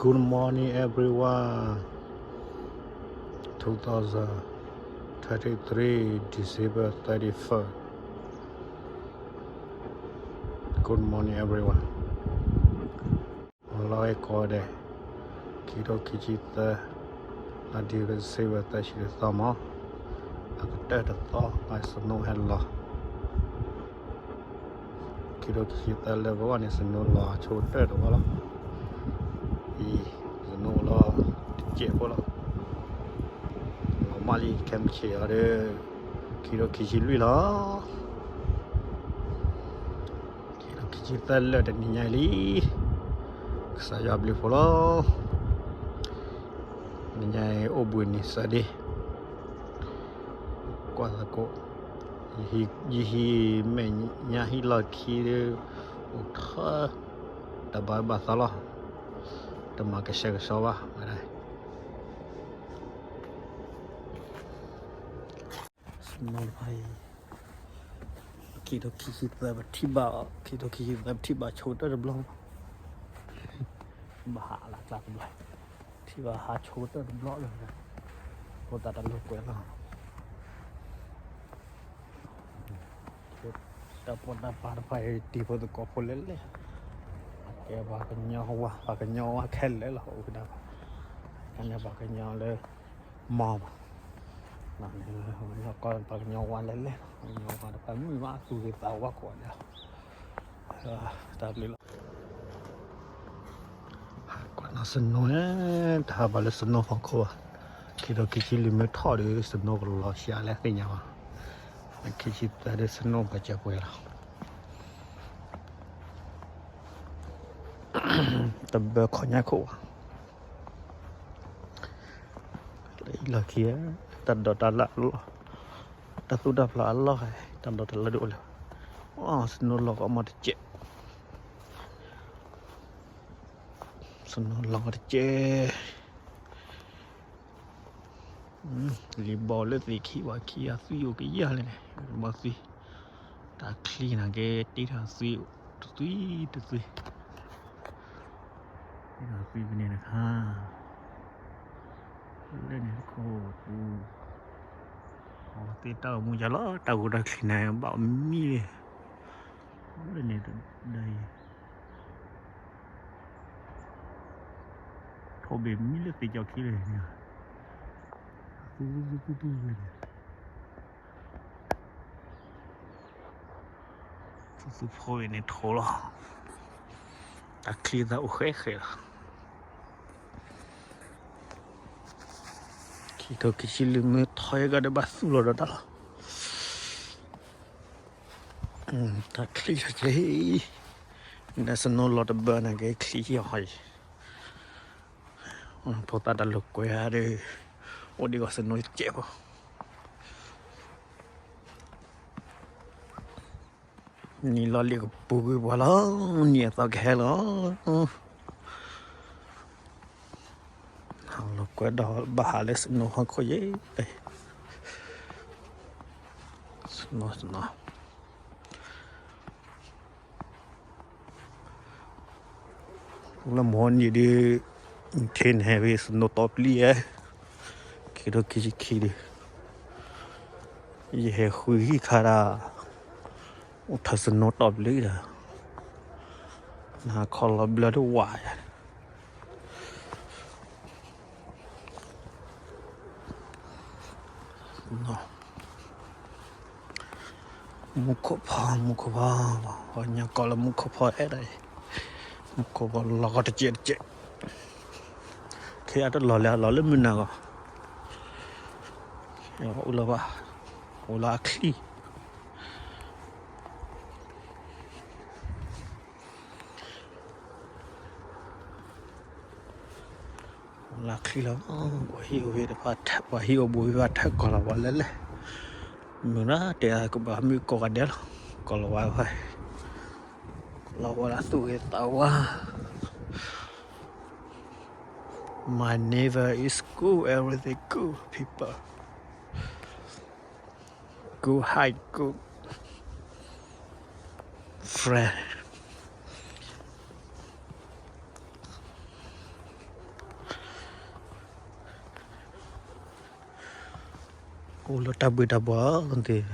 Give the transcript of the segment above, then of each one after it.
Good morning, everyone. Two thousand twenty-three, December thirty-first. Good morning, everyone. လီၤဝဲကိးဂၤဒဲး, ခံထိခံဆံသၢ, လါ December သၢဆံတသီမး, အကတၢၢ်တသီ snow ဟဲလီၤ ခံထိခံဆံသၢလၢပဂီၢ်န့ၣ် snow လီၤဆိကတၢၢ်တဝီလီၤ. အံၤ snow လီၤတစဲးဖိလီၤ. လီၤမၢ်လံခဲမုၢ်ဆ့ၣ်အီၤဒီး ခံထိခံဆံလွံၢ်လီၤ. ခံထိခံဆံသၢလၢတနံၤညါအံၤလံ. ကစၢ်ယွၤဘျုးဖှိၣ်လီၤ. နံၤညါအံၤအိၣ်ဘှံးနံၤ Sunday ကွၢ်သကိး, ယဟံးမဲာ်ညါဟံၣ်လီၢ်ခံဒီး အိၣ်ထီၣ်တၢ်ဘၣ်ဘၣ်သးလီၤ. တမၤကဆှဲကဆှီဘၣ်ဝဲဒၣ်. snow တဖၣ်အံၤ ခံထိခံဆံသၢပထံၣ်ဘၣ်, ခံထိခံဆံသၢပထံၣ်ဘၣ်ဆိကတၢၢ်တဘျီ, ဘၣ်ဟးလၢကျါတဘျီ, ထံၣ်ဘၣ်ဟးဆိကတၢၢ်တဘျီလၢ ဖိသၣ်တၢ်လိာ်ကွဲလီၤ. တၢ်ပီးတၢ်ပၤတဖၣ်အံၤ တံၤဖိသကိးဖိလဲၣ်လဲၣ်, ကဲပှၤကညီဝါ, ပှၤကညီဝါခဲလၢာ်လီၤ အိၣ်ကဒါ, ကန့ၣ်ပှၤကညီလၢ မီၢ်ဘၣ်, န့ၣ် ပှၤကညီဝါလဲၣ်လဲၣ်, ပှၤကညီဝါတဖၣ်မုာ်မး သူၣ်ဂ့ၤသးဝါကိးဂၤဒဲးလီၤ. တၢ်ဘျုးလီၤ. ဟးကွၢ်နီၤ snow န့ၣ် တဟးဘၣ်လၢ snow ဟီၣ်ခိၣ်ဘၣ်, ခံထိခံဆံလွံၢ်မ့ၢ်ထီၣ်ဒီး snow ကလီၤဆှါလဲၣ်သ့ၣ်ညါဘၣ်, ခံဆံသၢဒီး snow ပှဲၤစဲးပှဲၤလီၤ. တဘၢခီညါခိၣ်ဘၣ်. လၢအံၤလီၢ်ခံ, တၢ်ဒိးတၢ်လၢအလီၢ်, တၢ်သူၣ်တၢ်ဖျးအလီၢ်, တၢ်ဒိးတၢ်လၢဒုးအိၣ်လၢၤ, အ snow လီၤကီးမီၢ်တစဲး, snow လီၤကီးတစဲး. လံာ်ဘီလၢသ့ၣ်ခံဘၣ်ခံ အသွံၣ်အိၣ်ကယၢ်လဲၣ်န့ၣ်, ဘီသွံၣ်, တၢ်ချံန့ၣ်က့ တ့ထီၣ်သွံၣ်တသွံၣ်တသွံၣ်, တ့ထီၣ်သွံၣ်ဖဲန့ၣ်တခါ, လၢန့ၣ်တခိၣ်ပူၤ, အဝဲသ့ၣ်တၢ်အိၣ်မူယါလီၤ တၢ်ဂိၢ်တၢ်ချံန့ၣ် ဘၣ်မံလံ, လၢန့ၣ်တဒၢအံၤ ထိၣ်ဘ့ၣ်မံလၢသ့ၣ်ကၠီခံလၢန့ၣ်, သူသူသူသူန့ၣ်, သူသူဖိဝဲန့ၣ်ထိၣ်လီၤ, တၢ်ချံသးအိၣ်ဃဲဃဲလီၤ. ခံထိခံဆံလွံၢ်မ့ၢ်ထီၣ်ယဲကဒီးဘၣ်သူၣ်လီၤဒီးတၢ်လီၤ. တၢ်ချံလီၤက့ၤ, န snow လီၤတဘၢန့ၣ်က့ချံဟီအံၤ, ဖိသၣ်တၢ်လိာ်ကွဲဒီး, အိၣ်ဒံးဂီၤ snow တစဲးဖိ, နံၤလီၤလံကပူၤကွံာ်ပှၤလီၤ, နံၤအသီကဟဲလီၤ. ဟးလိာ်ကွဲဒီးဘၣ်ဟးလၢ snow ဟီၣ်ခိၣ်ယဲ, snow snow လၢမဟါနံၤဒုး, ထဲန့ၣ်ဟဲဝဲ snow တီပျံၤဧါ, ခံထိခံဆံခံဒုး, ယဟဲဃုဟံၣ်ခါဒၣ်, အိၣ်ထီၣ် snow တီပျံၤဒီး, နဟးခီလီၤဘျၢတဝးယါ မူခိၣ်ဖီ မူခိၣ်ဖီ, ပှၤကညီကိးလၢမူခိၣ်ဖီအဲၣ်ဒိးအံၤ, မူခိၣ်ဖီလီၤကီးတစဲးတစဲး, ခဲအံၤတလီၤလၢ လီၤလၢမုၢ်နၤဂီၤ, အိၣ်လၢဘၣ်, အိၣ်လၢအချံ လၢချံလီၤ, ပှၤဟံၣ်အိၣ်ဘှံးတဖၣ်, ပှၤဟံၣ်အိၣ်ဘှံးတဖၣ်ထဲကိးလီၤဝါလဲၣ်လဲၣ်, မုၢ်နၤတဲကဘၣ်မုၢ်ကိးဂၤဒဲးလီၤ, ကိးလီၤဝါတဖၣ်, လီၤဝါလၢသူၣ်ဂ့ၤသးဝါ. My neighbor is good, everything good, people. Good heart, good friend. အိၣ်လၢတၢ်ဘှ့ၣ်တၢ်ဘှီၣ်သ့ၣ်,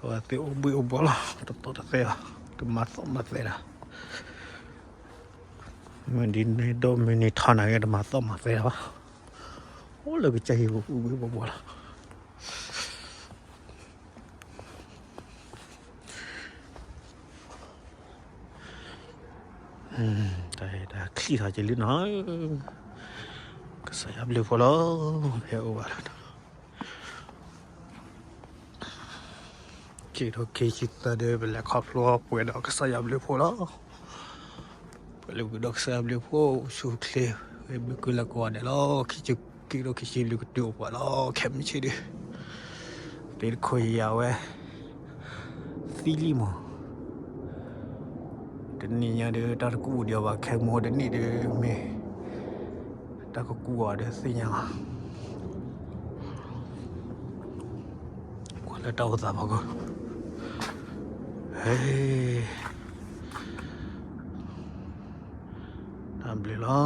အဝဲသ့ၣ်အိၣ်ဘှ့ၣ်အိၣ်ဘှီၣ်လီၤ, တသီၣ်တသဲဘၣ်, တမၤသီၣ်မၤသဲဒၣ်. မ့ၢ်ဒ်န့ၣ်ဒီးမ့ၢ်န့ၢ်ထီၣ်နၤက့ၤ တမၤသီၣ်မၤသဲဒၣ်ဘၣ်. အိၣ်လၢကစၢ်ဟံၣ်ပူၤအိၣ်ဘှ့ၣ်အိၣ်ဘှီၣ်လီၤ. တၢ်ချံၣ်ထီၣ်က့ၤလံနီၤ, ကစၢ်ယွၤဘျုးဖှိၣ်လီၤ, ဖဲအိၣ်ဘၣ်လီၤ. ခံကထိခံဆံသၢဒီး ပလဲၤခီဖျိပှဲၤဒီးကစၢ်ယွၤဘျုးဖှိၣ်လီၤ. ပှဲၤလၢပှဲၤဒီးကစၢ်ယွၤဘျုးဖှိၣ် အိၣ်ဆူၣ်အိၣ်ချ့, ဂဲၤဘျုးကုလၢကိးဂၤဒဲးလီၤ. ခံကထိခံဆံလွံၢ်ကတုၤအိၣ်ပှၤလီၤ, ခဲမုၢ်ဆ့ၣ်ဒီး တံၤသကိးယၤဝဲ သံလံမး, တနံၤညါဒီး တၢ်တကူၣ်ဒံးအီၤဘၣ်, ခဲမုၢ်တနံၤဒီးမ့ၢ် တၢ်ကကူၣ်အီၤဒီးသ့ၣ်ညါလီၤ. ကွၢ်လၢတၢ်အိၣ်သးဖီခိၣ်, ဟဲ တၢ်ဘျုးလီၤ.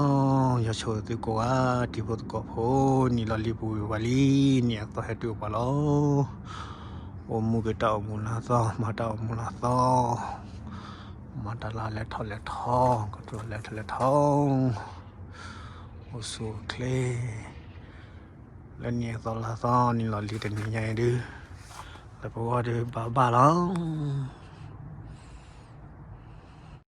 ယွၤဆိၣ်ဂ့ၤသုကိးဂၤ, တံၤဖိသကိးဖိ, နံၣ်လီၤလံၤပူၤဝံၤပှၤလံ, နံၣ်အသီဟဲတုၤအိၣ်ပှၤလီၤ. အိၣ်မူက့ၤတၢ်အိၣ်မူလၢအသီ, မၤတၢ်အိၣ်မူလၢအသီ, မၤတၢ်လၢလဲၤထီၣ်လဲၤထီ, ကတိၤလဲၤထီၣ်လဲၤထီ, အိၣ်ဆူၣ်အိၣ်ချ့ လၢနံၣ်အသီလါအသီ, နံၣ်လီၤလံၤတနံၤညါအံၤဒုး, လၢပဂီၢ်ဒုးဘၣ်ဘၣ်လီၤ.